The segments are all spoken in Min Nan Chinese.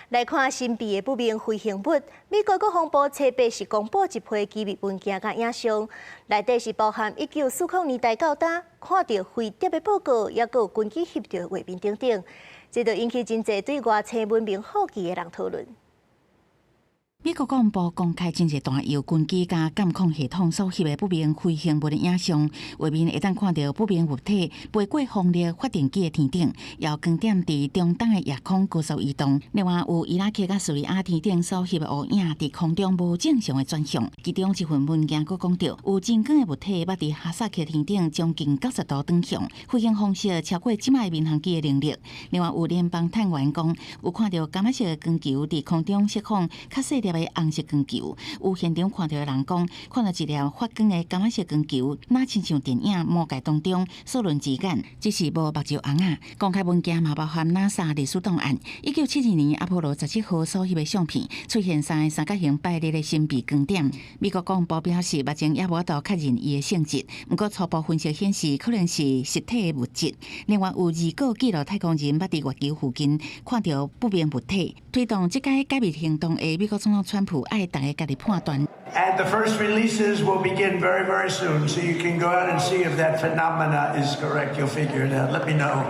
來看神秘的不明飛行物，美國國防部初八是公布一批機密文件佮影像，內底是包含1940年代到今看著飛碟的報告，抑閣有軍機翕著畫面等等，這就引起真濟對外星文明好奇的人討論。美國國防部公開真濟段由軍機佮監控系統所翕的不明飛行物的影像，畫面會當看著不明物體飛過風力發電機的天頂，有光點佇中東的夜空高速移動。另外，有伊拉克佮敘利亞天頂所翕的烏影佇空中無正常的轉向。其中一份文件閣講著，有真光的物體捌佇哈薩克天頂將近90度轉向，飛行方式超過這擺民航機的能力。另外，有聯邦探員講，有看著柑仔色的光球佇空中釋放較細粒的紅色光球，有現場看著的人講，看著一粒發光的柑仔色光球，若親像電影《魔戒》當中索倫之眼，只是無目睭紅仔。公開文件嘛包含 NASA 歷史檔案，1972年阿波羅17號所翕的相片，出現三個三角形排列的神秘光點。美國國防部表示，目前猶無法度確認伊的性質，毋過初步分析顯示可能是實體的物質。另外有二個記錄太空人捌佇月球附近看著不明物體，推動這擺解密行動的美國總統川普愛逐家家己判斷。 And the first releases will begin very, very soon, so you can go out and see if that phenomena is correct. You'll figure it out. Let me know.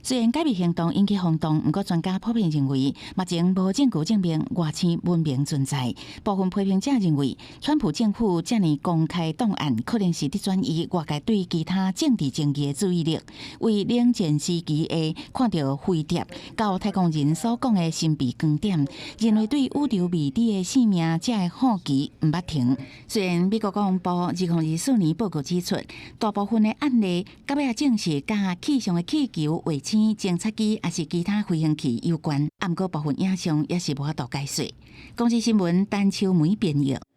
雖然解密行動引起轟動，毋過專家普遍認為，目前無證據證明外星文明存在。部分批評者認為，川普政府遮爾公開檔案，可能是佇轉移外界對其他政治爭議的注意力。為冷戰時期的看著飛碟，到太空人所講的神秘光點，認為對宇宙未知的生命這个好奇毋捌停。雖然美國國防部2024年報告指出，大部分的案例到尾仔證實佮氣象的氣球、衛星、偵察機抑是其他飛行器有關，毋過部分影像也是無法度解釋。公視新聞陳秋梅編譯。